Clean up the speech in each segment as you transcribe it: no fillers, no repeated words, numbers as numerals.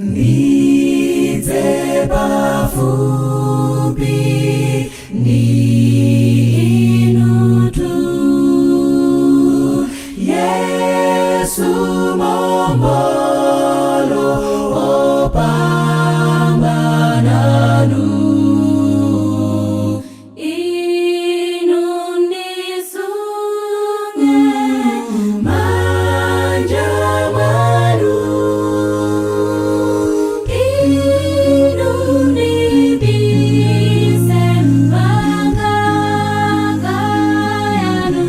Ndidze pafupi ndi inutu, Yesu Mombolo opambananu. Inu ndisunge manja mwanu, Inu ndibise m'magaga yanu.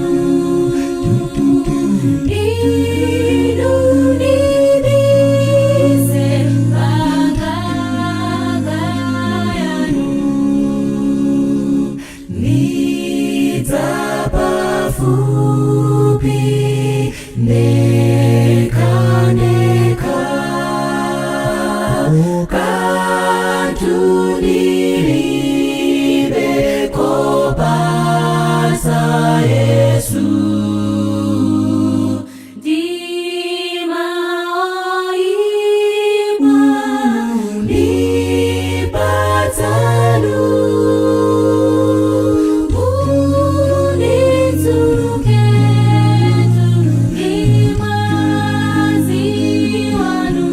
Inu ndibise m'magaga yanu. Ndidza pafupi ndekha ndekha, kanthu ndilibe koposa Yesu. Mtima oipa ndipatsanu, Unitsuketu ndi mwazi wanu.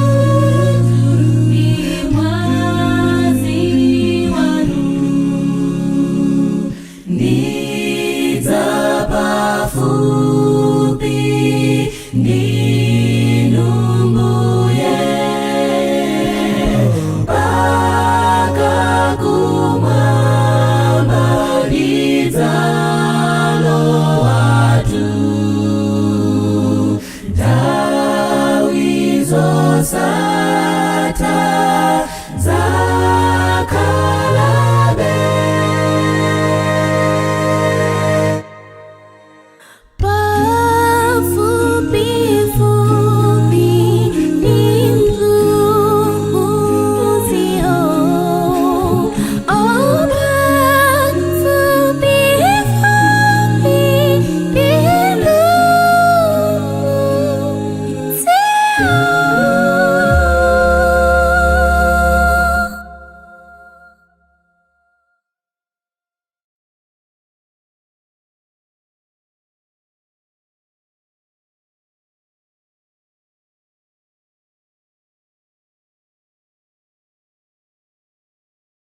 Unitsuketu ndi mwazi wanu. Ndidza pafupi.